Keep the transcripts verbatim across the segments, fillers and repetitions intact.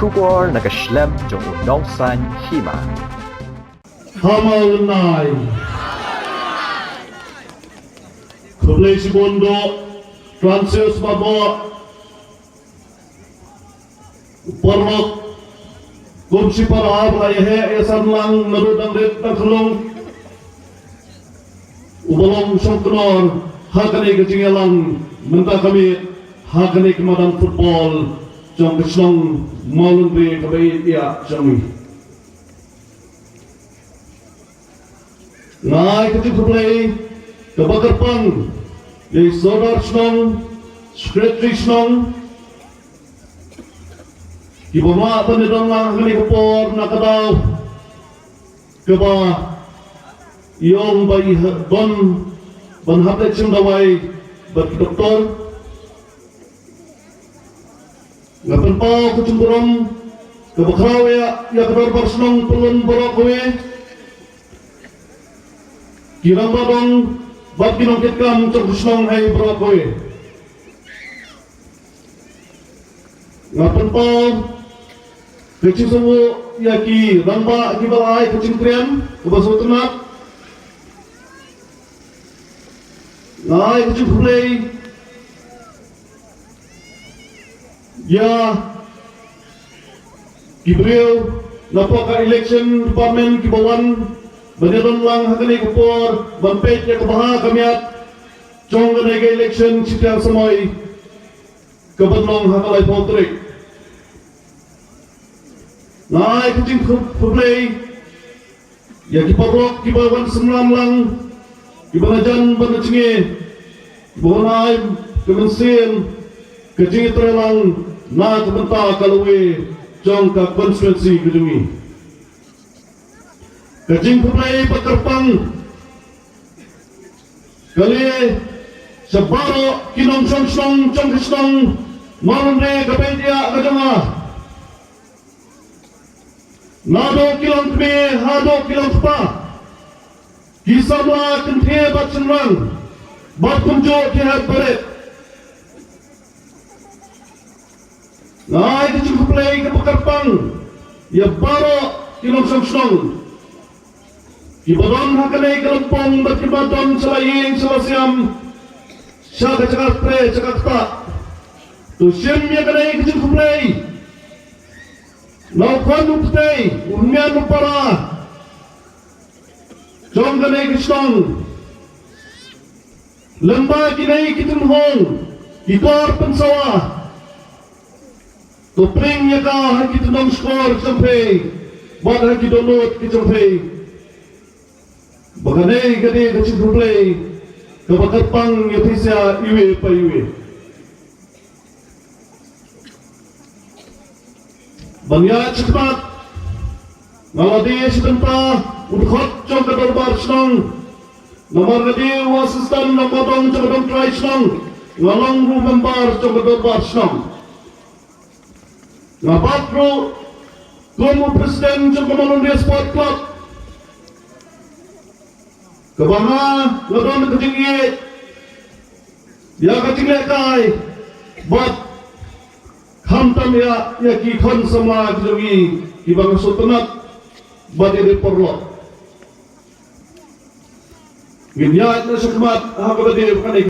Khubor na ka shlem jong u nongsan hima. Hamal nai. Khublei shibun doh Francis Babo. Paralok kum shipara ba la ïa heh ïa san lang naduh dang rit dang khlung. Uba long shongknor ha kane ka jingïalang mynta ka miet ha kane ka madan football jong ka shnong Mawlynrei kaba ïeit ïa jong ngi. Nga ai ka jingkhublei kaba kyrpang ïa i Sordar Shnong, Secretary Shnong, kiba mah ban ïadon lang ha kane ka por na ka daw kaba i ong ba i ha-, don ban hap leit shim dawai bad ki doktor. Nga pynpaw ka jingburom kaba khraw ïa, ïa ka dorbar shnong Pyllun baroh kawei, ki rangbah dong bad ki nongkitkam jong ka shnong hi baroh kawei. Nga pynpaw ka jingsngewnguh ïa ki rangbah kiba la ai ka jingtrei kaba sngewtynnat. Nga ai ka jingkhublei ïa ki briew na poh ka election department kiba wan ban ïadon lang ha kane ka por ban peit ïa ka bha ka miat jong kane ka election shiteng samoi kaban long ha ka laiphew tarik. Nga ai ka jingkhublei ïa ki paralok kiba wan synran lang, kiba la jan ban jngi, kiba wan ai ka mynsiem ka jingïatreilang na ka bynta ka lawei jong ka constituency ka jong ngi. Ka jingkhublei ba kyrpang ka leit sha baroh ki nongshong shnong jong ka shnong Mawlynrei kaba ïeit ïa ka jong nga. Naduh ki longkmie haduh ki longkpa, ki samla kynthei bad shynrang, bad kumjuh ki hep barit. Nga ai ka jingkhublei kaba kyrpang ïa baroh ki nongshong shnong kiba don ha kane ka lympung bad kiba don sha la ïing sha la siam, sha ka jaka trei sha ka ktah. To shim ïa kane ka jingkhublei na u khun u kti, u hynmen u para jong kane ka shnong. Lem bad kine ki tynhong, ki kor pynsawa, to pynïeng ïa ka ha ki tyndong shkor ki jong phi bad ha ki dohnud ki jong phi. Ba kane ka dei ka jingkhublei kaba kyrpang ïa phi sha iwei pa iwei. Ban ïaid shakhmat, nga la die shi bynta u dkhot jong ka dorbar shnong. Namar nga die u assistant rangbah dong jong ka dong trai shnong, nga long ruh u member jong ka dorbar shnong. Nga bat ruh kum u president jong ka Mawlynrei Sport Club. Kaba nga, nga don ka jingïeit ïa ka jinglehkai bad khamtam ïa, ïa ki khun samla ki jong ngi kiba nga sngewtynnat bad ïa ki paralok. Ngin ïaid na shakhmat ha kaba dei ba kane.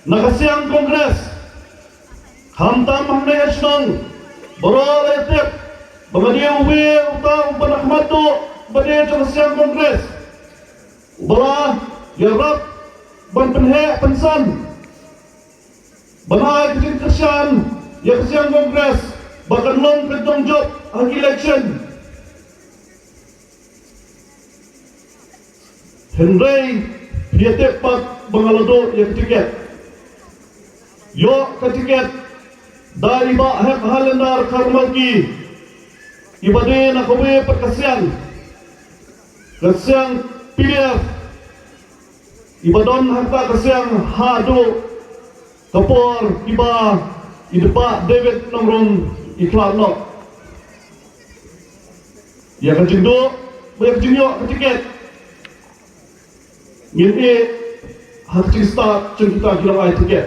Na ka siang Congress, khamtam hangne ha shnong, baroh la tip ba nga dei uwei uta uba na khmat duh ba dei jong ka siang Congress. Uba la ïarap ban pynheh pynsan, ban ai ka jingkyrshan ïa ka siang Congress ba kan long ka jingjop ha ki election. Hynrei phi ïatip pat ba nga la duh ïa ka tiket. Ïoh ka tiket da i Bah Hep Highlander Kharmalki, iba dei na kawei pat ka siang, ka siang P D F, iba don ha kata ka siang haduh ka por iba i Bah David Nongrum i khlad noh. Ïa ka jingduh bad ïa ka jingïoh ka tiket ngin ïeh ha ka jingstad jong kita ki nongai tiket.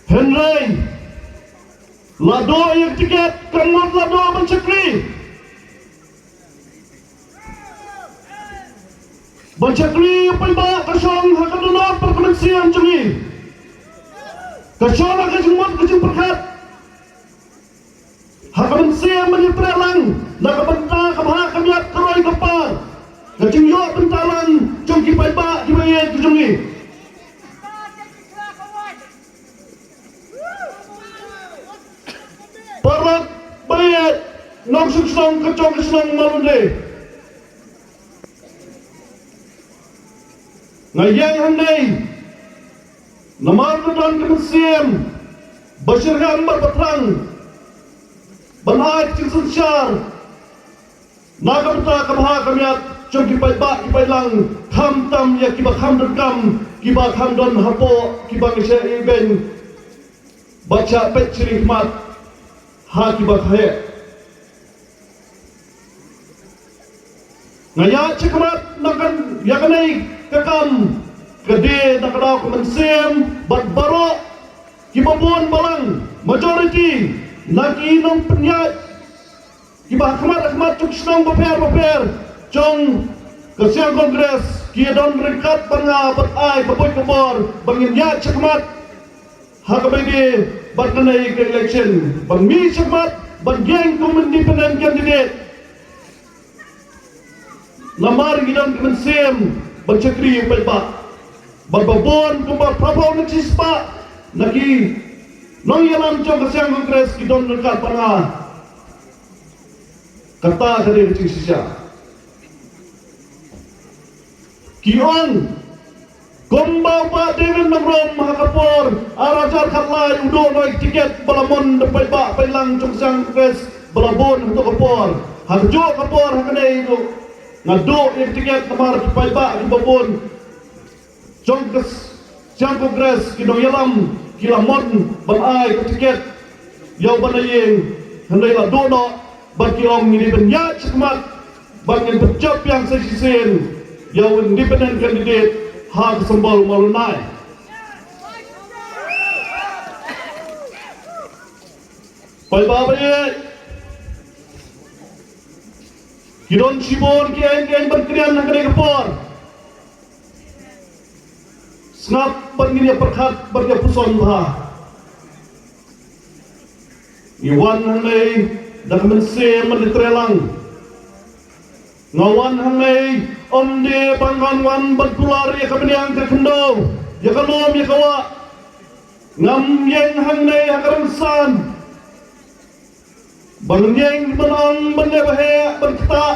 Hynrei La duh ïa ka tiket, ka mut la duh ban shakri. Ban shakri ïa u paidbah ka shong ha ka dohnud bad ka mynsiem jong ngi. Ka shong ha ka jingmut ka jingpyrkhat. Ha ka mynsiem ban ïatrei lang na ka bynta ka bha ka miat, ka roi ka par, ka jingïoh bynta lang jong ki paidbah kiba ïeit ki jong ngi. Paralok ba ïeit, nongshong shnong ka jong ka shnong Mawlynrei. Nga ïeng hangne namar nga don ka mynsiem ba shitrhem bad ba thrang ban ai ka jingsynshar na ka bynta ka bha ka miat jong ki paidbah ki paidlang, khamtam ïa kiba kham donkam, kiba kham don hapoh, kiba ngi shah ibeiñ bad shah peit shyriem khmat ha kiba kha heh. Nga ïaid shakhmat na kan ïa kane ka kam ka dei na ka daw ka mynsiem bad baroh kiba bun balang, majority na ki nongpynïaid kiba ha khmat ha khmat jong ki shnong bapher bapher jong ka Siang Congress ki don ryngkat bad nga bad ai ka buit ka bor ba ngin ïaid shakhmat ha kaba ïadei bad kane ka election, ban mih shakhmat ban ïeng kum independent candidate. Namar ngi don ka mynsiem ban shakri ïa u paidbah. Bad ba bun kumba phra phew na shispah na ki nongïalam jong ka Siang Congress ki don ryngkat bad nga. Kata ka dei ka jingshisha. Ki ong kumba u Bah David Nongrum ha ka por ar hajar khatlai u duh noh ïa ka tiket ba la mon da paidbah paidlang jong ka Siang Congress ba la bun ha kato ka por. Ha kajuh ka por ha kane u duh, nga duh ïa ka tiket namar ki paidbah kiba bun jong ka Siang Congress ki nongïalam ki la mon ban ai ka tiket ïa u Bah Nongïing, hynrei la duh noh bad ki ong ngi dei ban ïaid shakhmat bad ngin pynjop biang sa shisien ïa u independent candidate ha ka symbol Mawlynnai. Paidbah ba ïeit, ki don shibun ki eng ki eng ban kren ha kane ka por. Sngap bad ngin ïa pyrkhat bad ïa puson bha. Ngi wan hangne da ka mynsiem ban ïatrei lang. Nga wan hangne ym dei ba ngan wan ban kular ïa ka bniah ka khyndew, ïa ka lum ïa ka wah. Ngam ïeng hangne ha ka rynsan ban ïeng ban ong ban leh ba heh ban ktah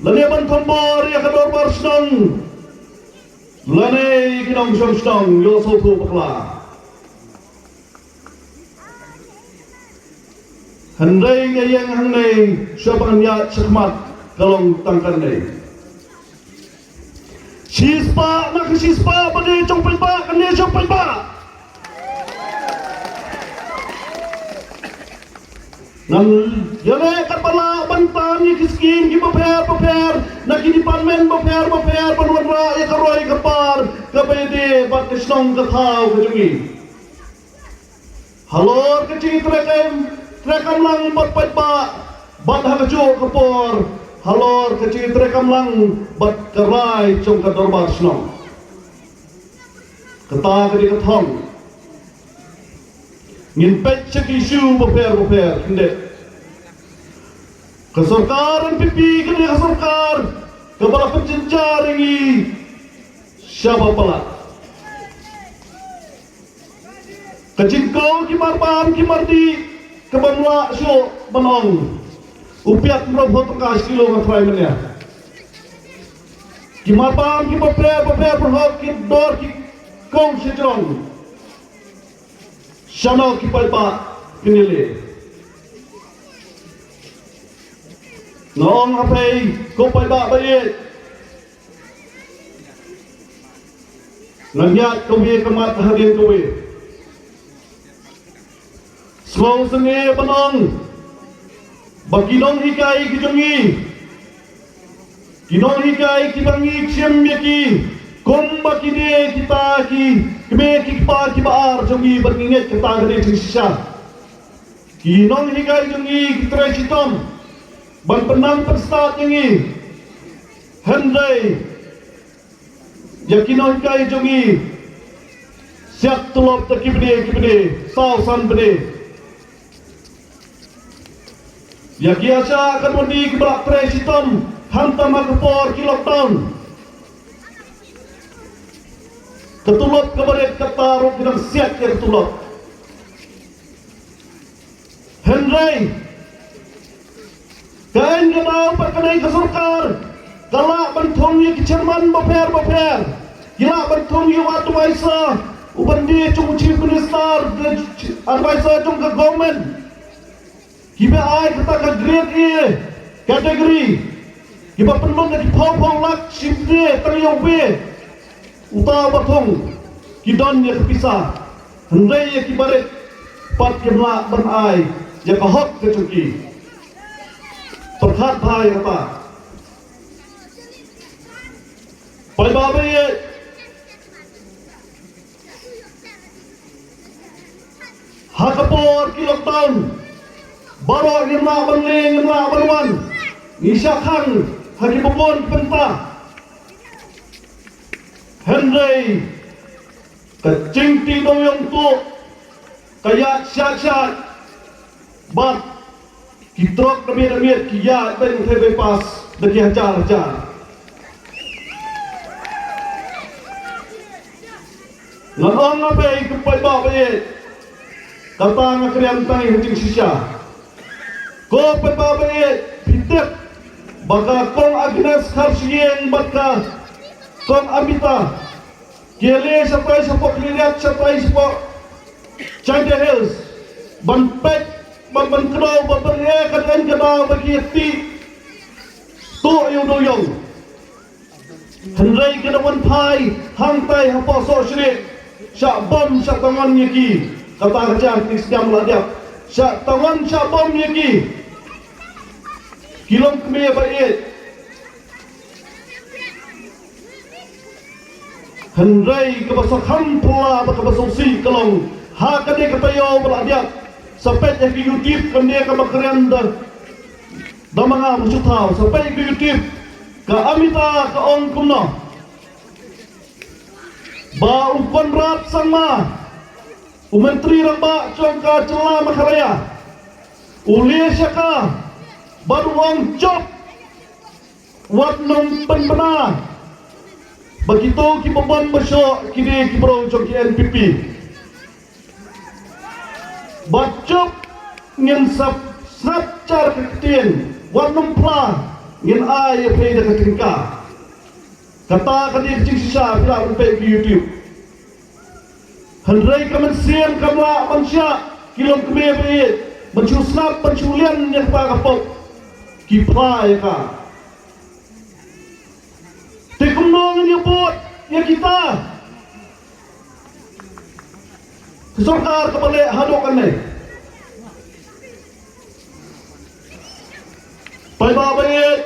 lane ban thombor ïa ka dorbar shnong lane ki nongshong shnong ïoh sngewthuh bakla. Hynrei nga ïeng hangne sha ban ïaid shakhmat ka long tang kane. Shispah na ka shispah ba dei jong paidbah, kane jong paidbah. Ngan ïaleh katba lah ban tan ïa ki skim kiba pher bapher na ki department bapher bapher ban wanrah ïa ka roi ka par kaba ïadei bad ka shnong ka thaw ka jong ngi. Halor ka jingïatrei kam, trei kam lang bad paidbah, bad ha kajuh ka por halor ka jingïatrei kam lang bad ka rai jong ka dorbar shnong. Kata ka dei ka thong. Ngin peit sha ki issue bapher bapher, khyndiat. Ka sorkar N P P ka dei ka sorkar kaba la pynjynjar ïa ngi shaba palat. Ka jingkhaw ki marbam ki mardih kaba mlak shuh ban ong u piat mrop hot ka shi kilo nga trai mania. Ki marbam ki bapher bapher ban hok ki dor ki kong shi jrong. Shano ki paidbah kin ïaleh. Nga ong ha phi ko paidbah ba ïeit. Nga ñiad kawei ka mat hadien kawei. Sngewsynei ban ong ba ki nonghikai ki jong ngi, ki nonghikai kiba ngi shim ïa ki kumba ki dei kita ki kmie ki kpa kiba ar jong ngi, bad ngi ngeit kata ka dei jingshisha. Ki nonghikai jong ngi ki trei shitom ban pynnang pynstad ïa ngi. Hynrei ïa ki nonghikai jong ngi siat tulop da ki bnai ki bnai, saw san bnai. Ïa ki ASHA ka mut ki ba trei shitom khamtam ha ka por ki lockdown. Ka tulop kaba rit kata ruh ki dang siat ïa ka tulop. Hynrei ka aiñ ka daw bad kane ka sorkar ka lah ban thung ïa ki chairman bapher bapher, ki lah ban thung ïa u advisor, u ban die jong u chief minister, advisor jong ka government. Kiba ai kata ka grade A category, kiba pynlut da ki phew phew lak shi bnai tang ïa uba uta uba thung, ki don ïa ka pisa. Hynrei ïa kiba rit pat kim lah ban ai ïa ka hok ka jong ki. Pyrkhat bha ïa kata. Paidbah ba ïeit, ha ka por ki lockdown, baroh ngim lah ban leit, ngim lah ban wan, ngi shah khang ha kiba bun ki bynta. Hynrei ka jingtih dewïong tuh ka ïaid shah shah bad ki trok ka miet ka miet ki ïaid beit na thaiñ bypass da ki hajar hajar. Ngan ong ha phi ko paidbah ba ïeit, kata nga kren tang ïa ka jingshisha. Ko paidbah ba ïeit, phi tip ba ka Kong Agnes Kharshiing bad ka Kong Amita ki leit shatai shapoh Khliehriat, shatai shapoh Jaintia Hills ban peit, ban, ban kdew, ban peit ïa ka aiñ ka daw ba ki tih tuh ïa u dewïong. Hynrei ka dang wan phai hangtai hapoh Sohshrieh, shah bom shah tangwan ïa ki. Kata ka jia ki sdang la diap, shah tangwan shah bom ïa ki. Ki longkmie ba ïeit. Hynrei kaba sa kham pla bad kaba sngewsih ka long ha kane ka taïew ba la diap, sa peit ïa ka YouTube kane kaba kren da, da ma nga ba shu thaw, sa peit ïa ka YouTube, ka Amita ka ong kumno ba u Conrad Sangma, u Myntri Rangbah jong ka jylla Meghalaya, u leit sha ka bad u ong, "Jop, wat nym pynbna ba kito kiba bom ba shoh ki dei ki briew jong ki N P P. Bad jop ngin sngap, sngap jar ka ktien, wat nym phla, ngin ai ïa phi da ka tyngka." Kata ka dei ka jingshisha, phi lah ban peit ki YouTube. Hynrei ka mynsiem kam lah ban shah, ki longkmie ba ïeit, ban shu sngap, ban shu lian ïa kata ka pop. Ki phla ïa ka. Te kumno ngin ïa bud ïa kita? Ka sorkar kaba leh haduh kane. Paidbah ba ïeit,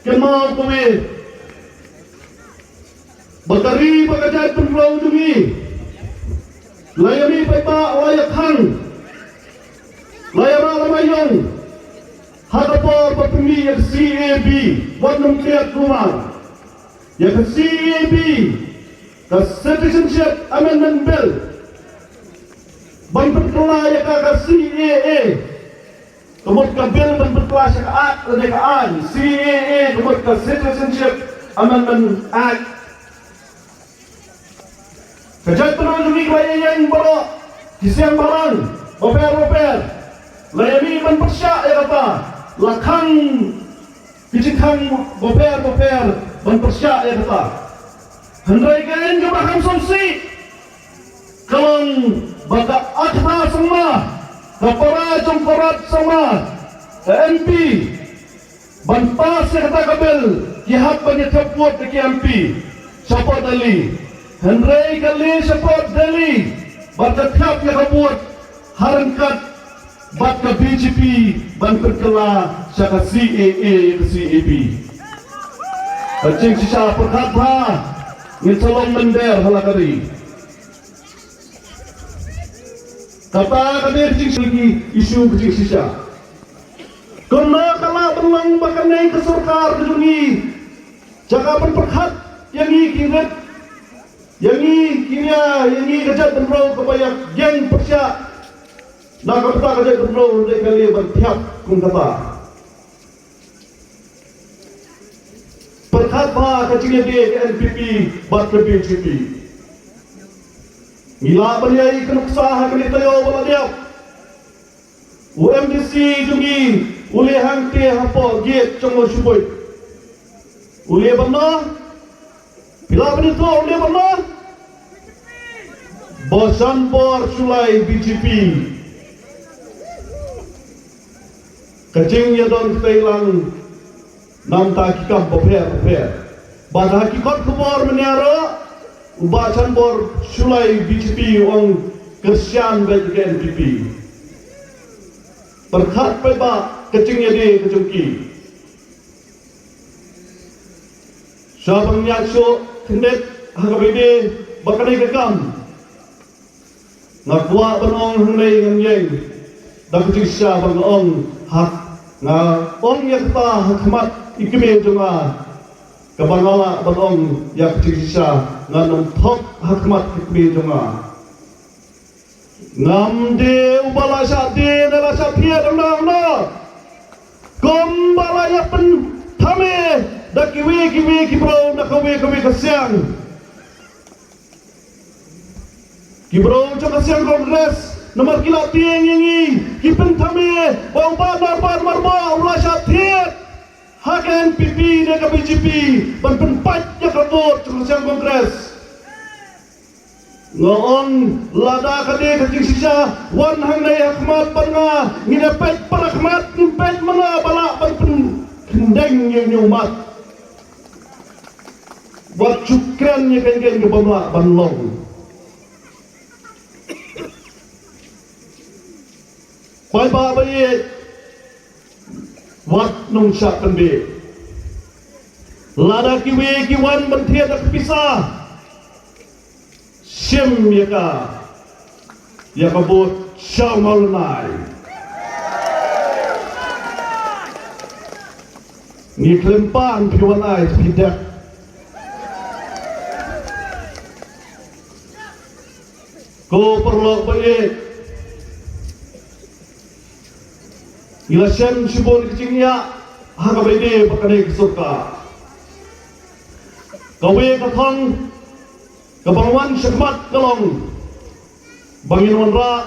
kynmaw kawei ba ka ri bad ka jaid pynroi jong ngi, la ïa mih paidbah, la ïa khang, la ïa rah lama ïong ha ka por ba pynmih ïa ka C A B, wat nym klet kumar. Ïa ka C A B, ka Citizenship Amendment Bill, ban pynkylla ïa ka, ka C A A. Ka mut ka bill ban pynkylla sha ka Act, lane ka aiñ, C A A, ka mut ka Citizenship Amendment Act. Ka jaitbynriew jong ngi ka la ïeng baroh ki siang balang bapher bapher, la ïa mih ban pyrshah ïa kata, la khang ki jingkhang bapher bapher ban pyrshah ïa kata. Hynrei ka aiñ kaba kham sngewsih ka long ba ka Agatha Sangma, ka para jong Conrad Sangma, ka M P, ban pass ïa kata ka bill, ki hap ban ïa thep vote da ki M P shapoh Delhi. Hynrei ka leit shapoh Delhi bad ka thep ïa ka vote ha ryngkat bad ka B J P ban pynkylla sha ka C A A ïa ka C A B. Ka jingshisha pyrkhat bha, ngin sa long mynder ha la ka ri. Kata ka dei ka jingshisha, issue ka jingshisha. Kumno ka lah ban long ba kane ka sorkar ka jong ngi, jaka ban pyrkhat ïa ngi ki rit, ïa ngi ki ria, ïa ngi ka jaitbynriew kaba ïa ïeng pyrshah na ka bynta ka jaitbynriew, dei ka liang ban thiap kum kata. Pyrkhat bha ka jingïadei ka N P P bad ka B J P. Ngi lah ban ïai ka nuksa ha kane taïew ba la dep. U M D C jong ngi u leh hangtei hapoh gate jong u Shibui. U leh ban noh. Phi lah ban ïathuh u leh ban noh. Ba san bor shu lai B J P. Ka jingïadon kata i lang namar ki kam bapher bapher. Bad ha ki kot khubor mynne ruh, u Bah Chanbor shu lai B J P u ong kyrshan beit ka N P P. Pyrkhat paidbah ka jingïadei ka jong ki. Sha ban ïa shu khyndiat ha kaba ïadei bad kane ka kam. Nga kwah ban ong hangne ngan ïeng da ka jingshisha ba nga ong ha, nga ong ïa kata ha khmat i kmie jong nga. Kaba nga lah ban ong ïa ka jingshisha ngan ym thok ha khmat i kmie jong nga. Ngam dei uba la shah die ne la shah thied, ong noh, ong noh. Kumba la ïa pynthame da kiwei kiwei ki briew na kawei kawei ka siang. Ki briew jong ka siang Congress, namar ki la tieng ïa ngi, ki pynthame ba u Bah Norbert Marbah u la shah thied ha ka N P P ne ka B J P ban pynpait ïa ka vote jong ka siang Congress. Nga ong lada ka dei ka jingshisha, wan hangne ha khmat bad nga, ngin ïa peit para khmat, ngin peit mano ba lah ban pynkyndeng ïa u mat. Wat shu kren ïa kane kane ka bym lah ban long. Paidbah ba ïeit, wat nang shah pynbeit. Lada kiwei ki wan ban thied da ka pisa, shim ïa ka, ïa ka vote sha u Mawlynnai. Ngi khlem pan phi wan ai phi dep. Ko paralok ba ïeit, ngi la shem shibun ki jingïaid ha kaba ïadei bad kane ka sorkar. Kawei ka thong kaba ngi wan shakhmat ka long ba ngin wanrah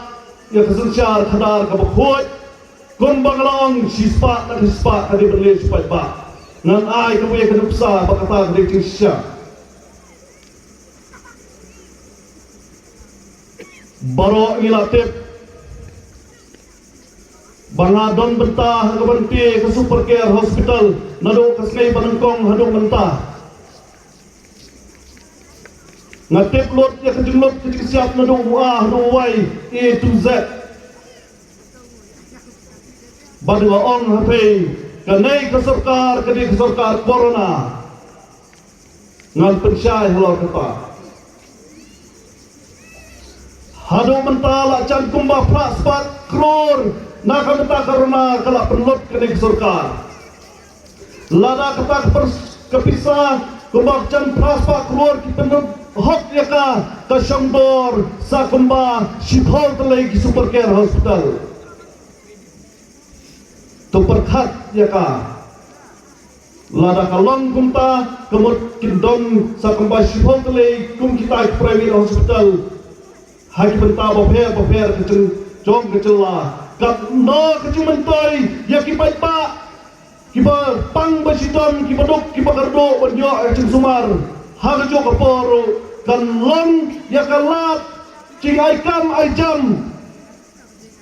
ïa ka synshar khadar kaba khuid. Kumba nga la ong, shispah na shispah ka dei ban leh sha paidbah. Ngan ai kawei ka nuksa ba kata ka dei ka jingshisha. Baroh ngi la tip ba nga don bynta ha ka ban plie ka Super Care Hospital naduh ka sngi ba nyngkong haduh mynta. Nga tip lut ïa ka jinglut ka jingsiap naduh u A haduh u Y, A to Z. Bad nga ong ha phi, kane ka sorkar ka dei ka sorkar corona. Ngan pynshai halor kata. Haduh mynta la jan kumba phra spah klur na ka bynta corona ka la pynlut kane ka sorkar. Lada kata ka pers-, ka pisa kumba jan phra spah klur ki pynlut hok ïa ka, ka shong dor sa kumba shiphew tylli ki Super Care Hospital. To pyrkhat ïa ka. Lada ka long kumta, ka mut kin don sa kumba shiphew tylli kum kita ki private hospital ha ki bynta bapher bapher ka jong, jong ka jylla. Katno ka jingmyntoi ïa ki paidbah kiba pang ba shitom, kiba duk kiba kyrduh ban ïoh ïa ka jingsumar. Ha kajuh ka por ruh kan long ïa ka lad jingai kam ai jam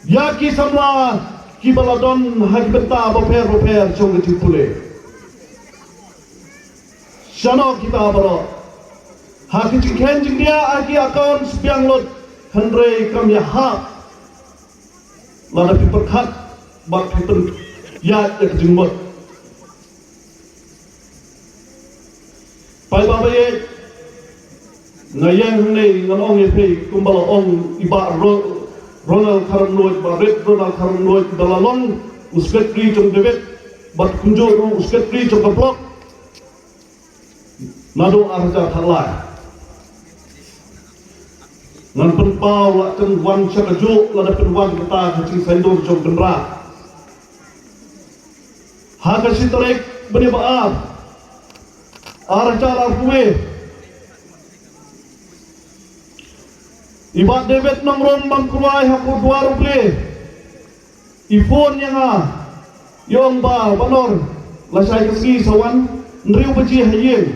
ïa ki samla kiba la don ha ki bynta bapher bapher jong ka jingpule. Shano kita baroh? Ha ki jingkheiñ jingdiah ha ki account biang lut, hynrei kam ïahap lada phi pyrkhat bad phi pynïaid ïa ka jingmut. Paidbah ba ïeit, nga ïeng hangne ngan ong ïa phi kumba la ong i Bah Ro-, Ronald Kharnoi, Bah Rit Ronald Kharnoi, ba la long u secretary jong David, bad kumjuh ruh u secretary jong ka block naduh ar hajar khatlai. Ngan pynpaw la kan wan sha kajuh lada pynwan kata ka jingsaiñdur jong Kynrad. Ha ka shi tarik bnai ba ar, ar hajar arphew wei, i Bah David Nongrum Bamkruai ha ka dwar U Blei i phone ïa nga, i ong ba, Bah Nor, lashai ka sngi sa wan hynriew baje ha ïing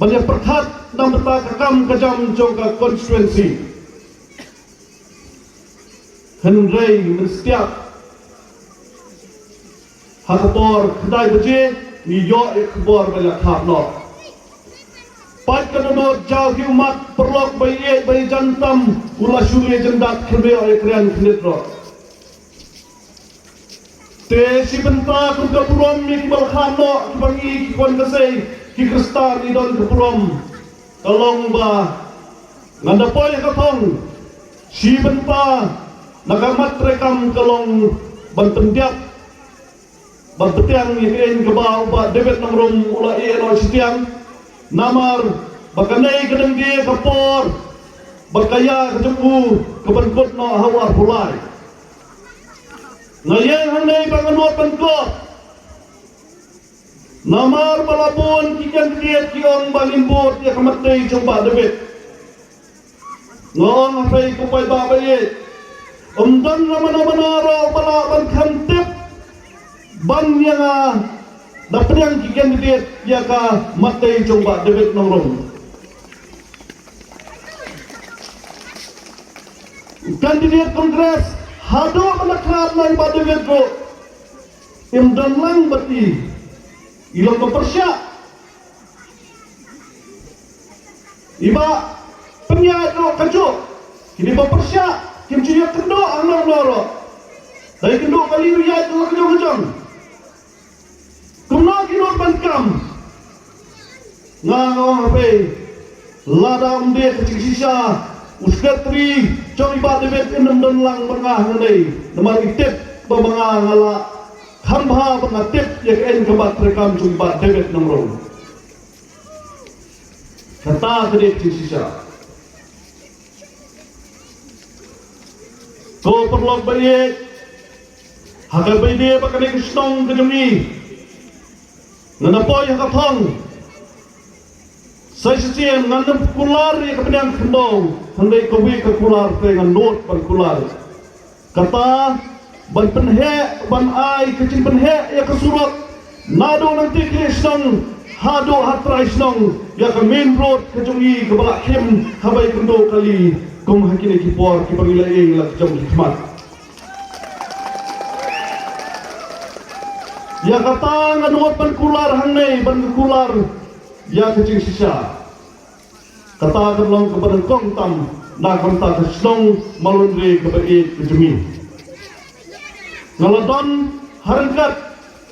ban ïa pyrkhat na bynta ka kam ka jam jong ka constituency. Hynrei mynstep ha ka por khyndai baje ngi ïoh ïa ka khubor ba la khap noh. Pat ka dohnud jaw ki ummat, paralok ba ïeit ba ïeit, jan tam u la shu leit jyndat, khyndiat ïa ka rian khyndiat noh. Te shi bynta kum ka burom ïa kiba la khap noh, kiba ngi ki khun ka sei ki Khristan ngi don ka burom. Ka long ba ngan da poi ha ka thong, shi bynta na ka mat treikam ka long ban pyndiap, ban btiang ïa ka ïing kaba u Bah David Nongrum u la ïeh noh shitiang. Namar ba kane ka dang dei ka por ba ka ïa ka jong u ka ban kut noh ha u arphew lai. Nga ïeng hangne ba ngan nud ban kut. Namar ba la bun ki candidate ki ong ba ngin bud ïa ka mat dei jong Bah David. Nga ong ha phi ko paidbah ba ïeit, ym don la mano mano ruh ba lah ban kham tip ban ïa nga da pdiang ki candidate ïa ka mat dei jong Bah David Nongrum. Candidate Congress haduh ban da khlad na i Bah David ruh, im don lang bad i, i long ba pyrshah. I Bah Pynïaid ruh kajuh, kine ba pyrshah kim ju ïakynduh hangne hangne ruh. Dei kynduh kali u ïaid la ka jong ka jong. Kumno ki nud ban kam? Nga nga ong ha phi, lada ym dei ka jingshisha, u secretary jong i Bah David in ym don lang bad nga hangne. Namar i tip ba ma nga nga la kham bha ba nga tip ïa ka ïing ka mat treikam jong i Bah David Nongrum. Kata ka dei ka jingshisha. Ko paralok ba ïeit, ha kaba ïadei bad kane ka shnong ka jong ngi, ngan da poi ha ka thong. Sa shisien ngan ym kular ïa ka pdiang khyndew, hynrei kawei ka kular te ngan nud ban kular. Kata ban pynheh, ban ai ka jingpynheh ïa ka surok naduh nangta khlieh shnong haduh ha trai shnong, ïa ka main road ka jong ngi kaba la khim ha bai kynduh kali kum ha kine ki por kiba ngi la ïeng la ka jong ki khmat. Ïa kata ngan nud ban kular hangne, ban kular ïa ka jingshisha. Kata kan long kaba nyngkong tam na ka bynta ka shnong Mawnrei kaba ïeit ka jong ngi. Nga la don ha ryngkat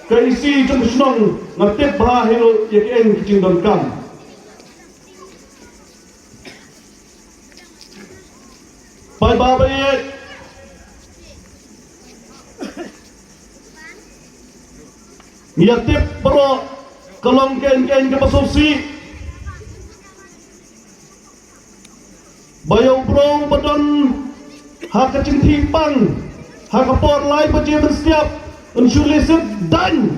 ka E C jong ka shnong, nga tip bha hi ruh ïa ka ïing ka jingdonkam. Paidbah ba ïeit, ngi ïa tip baroh ka long ka ïing ka ïing kaba sngewsih. Ba ïa u briew ba don ha ka jingthih pang ha ka por lai baje mynstep, un shu leit sit daiñ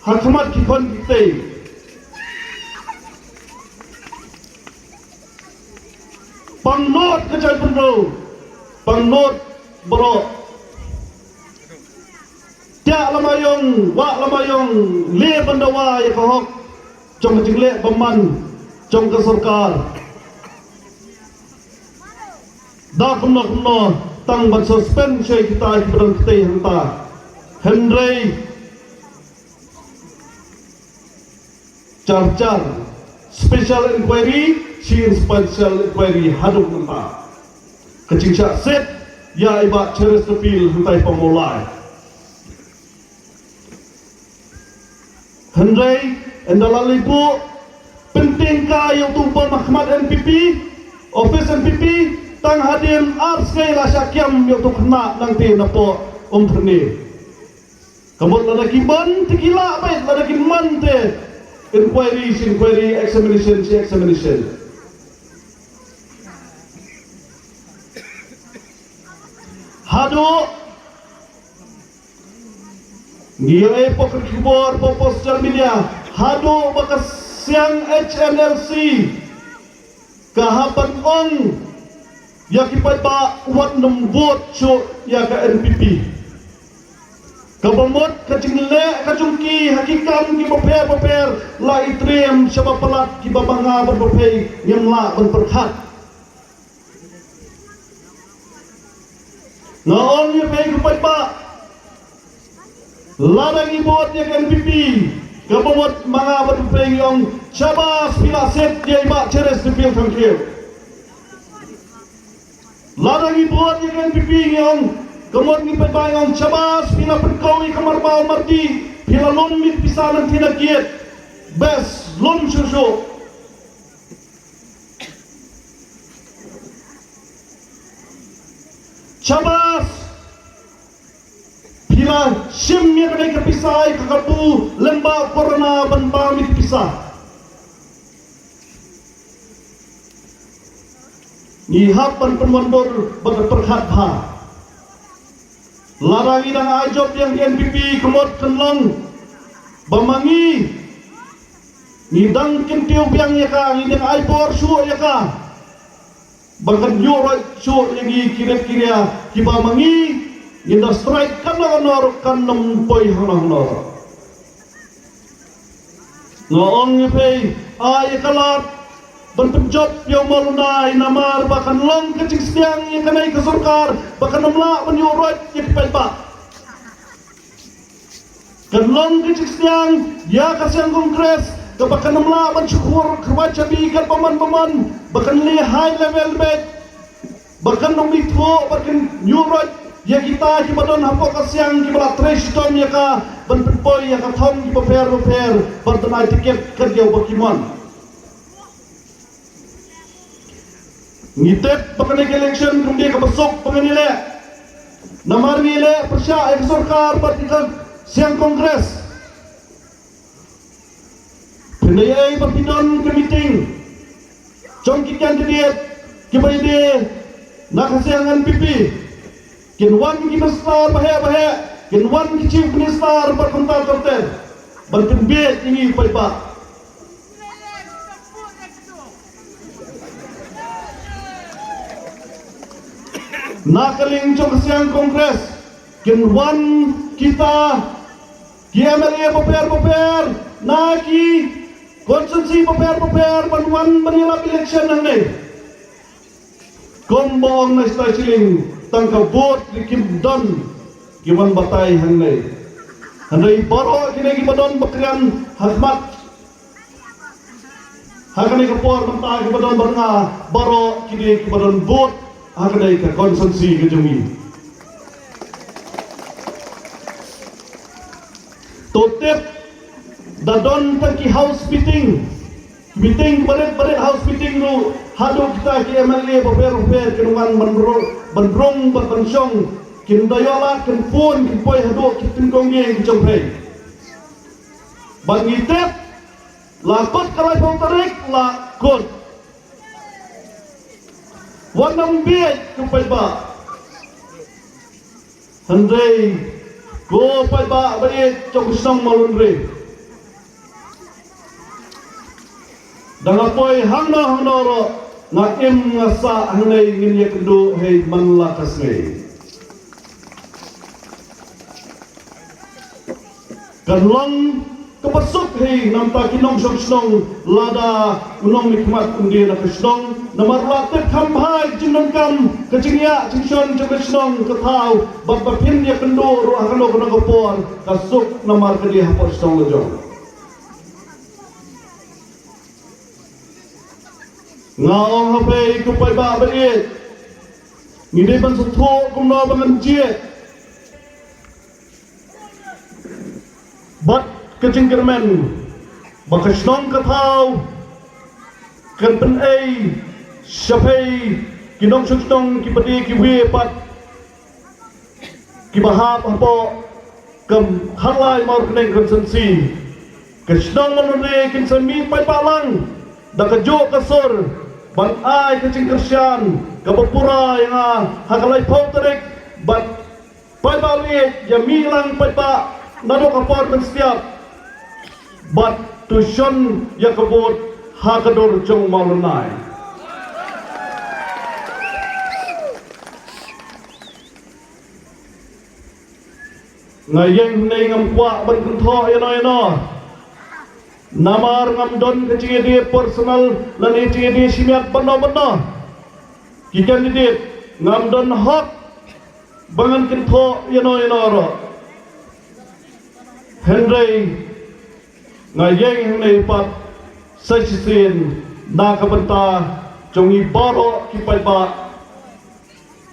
ha khmat ki khon ki kti. Pang nud ka jaitbynriew, pang nud baroh. Tiah lama ïong, wah lama ïong, leh ban dawa ïa ka hok jong ka jingleh bymman jong ka sorkar. Da kumno kumno tang ban suspend shuwa kita kiba don kti hangta. Hynrei jar jar special inquiry, shi special inquiry haduh mynta. Ka jingshah set ïa i Bah Cheristerfield hangtai pa Mawlai. Hynrei ynda la leit buh pyntyngkai ïa utu u bym ha khmat N P P, office N P P, Tang hadien ar sngi la shah kiam ïa uto u khynnah nangta napoh Umphyrne. Ka mut lada ki mon te ki lah beit, lada ki mon te inquiry shi inquiry, examination shi examination. Haduh ngi ïohi hapoh ki khubor, hapoh social media, haduh ba ka siang H N L C ka hap ban ong ïa ki paidbah wat nym vote shuh ïa ka N P P. Kaba mut ka jingleh ka jong ki ha ki kam kiba pher bapher la i triem shaba palat, kiba ma nga bad ba phi ngim lah ban pyrkhat. Nga ong ïa phi ki paidbah, lada ngi vote ïa ka N P P, kaba mut ma nga bad phi ngi ong, shabas, phi la siat ïa i Bah Cheristerfield Thangkhiew. Lada ngi vote ïa ka N P P ngi ong, ka mut ngi paidbah ngi ong, shabas, phi la pynkoh ïa ka marbaw mardih, phi la lum ïa ka pisa nangta na kiad. Best, lum shuh shuh. Shabas. Phi la shim ïa kane ka pisa ïa ka kabu lyngba u corona ban bam ïa ka pisa. Ngi hap ban pynwandur bad pyrkhat bha. Lada ngi dang ai jop ïa ka N P P ka mut kan long ba ma ngi ngi dang kyntiew biang ïa ka, ngi dang ai bor shuh ïa ka. Ba kan ïuh roit shuh ïa ngi ki rit ki ria kiba ma ngi ngin da strike katno katno ruh, kan ym poi hangno hangno ruh. Nga ong ïa phi, ai ïa ka lad ban pynjop ïa u Maw Lyngdoh namar ba kan long ka jingshniang ïa kane ka sorkar ba kan ym lah ban ïuh roit ïa ki paidbah. Kan long ka jingshniang ïa ka siang Congress kaba kan ym lah ban shu khur kyrpad shabi katba mon ba mon, ba kan leh high level debate, ba kan ym ithuh, ba kan ïuh roit ïa kita kiba don hapoh ka siang kiba la trei shitom ïa ka ban pynpoi ïa ka thong kiba pher bapher ban ai tiket kat ïa uba ki mon. Ngi tip ba kane ka election kam dei kaba suk ba ngi leh. Namar ngi leh pyrshah ïa ka sorkar bad ïa ka siang Congress. Pynban ïa ba phi don ka meeting jong ki candidate kiba ïadei na ka siang N P P. Kin wan ki minister ba heh ba heh, kin wan ki chief minister ba kumta kumta. Ban pynbieit ïa ngi paidbah. Na ka liang jong ka siang Congress kin wan kita ki M L A bapher bapher na ki constituency bapher bapher ban wan ban ïalap election hangne. Kumba ong na Stai Shilliang, tang ka vote ruh kim don ki wan batai hangne. Hynrei baroh kine kiba don bakrian ha khmat ha kane ka por mynta kiba don bad nga, baroh kine kiba don vote ha kane ka constituency ka jong ngi. To tip, da don tang ki house meeting, meeting barit barit, house meeting ruh haduh kita ki M L A bapher bapher kin wan ban rung, ban rung bad ban shong, kin da ïoh lad kin phone kin poi haduh ki tyngkong ïing ki jong phi. Bad ngi tip la kut ka laiphew tarik la kut. Wat nym bieit ko paidbah. Hynrei ko paidbah ba ïeit jong ka shnong Mawlynrei, da nga poi hangno hangno ruh nga im nga sah hangne, ngin ïakynduh hei man la ka sngi. Kan long kaba suk hi namar ki nongshong shnong, lada u nongmihkhmat un dei na ka shnong, namar la tip kham bha ïa ka jingdonkam, ka jingïaid jingshon jong ka shnong ka thaw, bad ba phin ïakynduh ruh ha kano kano ka por, ka suk namar ka dei hapoh shnong la jong. Nga ong ha phi ko paidbah ba ïeit, ngi dei ban sngewthuh kumno ba ngan jied. Bad ka jingkyrmen ba ka shnong ka thaw kan pynei sha phi Ki nongshong shnong kiba die kiwei pat kiba hap hapoh ka khatlai Mawryngkneng constituency, ka shnong Mawlynrei kin sa mih paidbah lang da kajuh ka sur ban ai ka jingkyrshan kaba pura ïa nga ha ka laiphew tarik, bad paidbah leit ïa mih lang paidbah naduh ka por mynstep bad to shon ïa ka vote ha ka dur jong Mawlynnai. Nga ïeng hangne ngam kwah ban kynthoh ïano ïano. Namar ngam don ka jingïadei personal lane jingïadei shimiat bad no bad no. Ki candidate, ngam don hok ba ngan kynthoh ïano ïano ruh. Hynrei nga ïeng hangne pat sa shisien na ka bynta jong ngi baroh ki paidbah.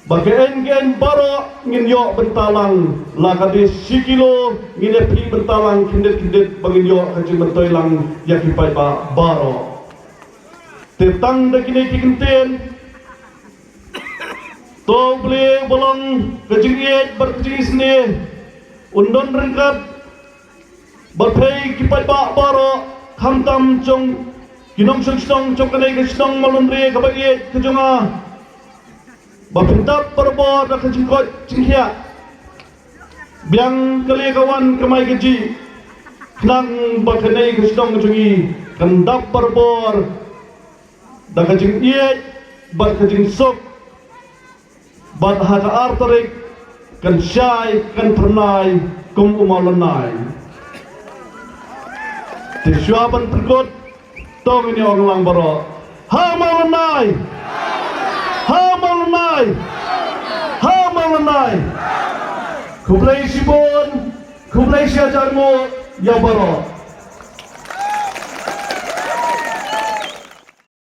Ba ka eiñ ka eiñ baroh ngin ïoh bynta lang, la ka dei shi kilo ngin ïa phi bynta lang khyndiat khyndiat ba ngin ïoh ka jingmyntoi lang ïa ki paidbah baroh. Te tang da kine ki kyntien, to U Blei ba long ka jingïeit bad ka jingisynei un don ryngkat bad phi ki paidbah baroh, khamtam jong ki nongshong shnong jong kane ka shnong Mawlynrei kaba ïeit ka jong nga, ba phin dap barabor da ka jingkoit jingkhiah. Biang ka lieh ka wan ka mai ka jih, khnang ba kane ka shnong jong ngi kan dap barabor da ka jingïeit bad ka jingsuk. Bad ha ka ar tarik kan shai kan phyrnai kum u Mawlynnai. Te shuwa ban pynkut, to ngin ïa ong lang baroh, ha Mawlynnai! Ha Mawlynnai! Ha Mawlynnai! Khublei shibun, khublei shihajar nguh ïa baroh.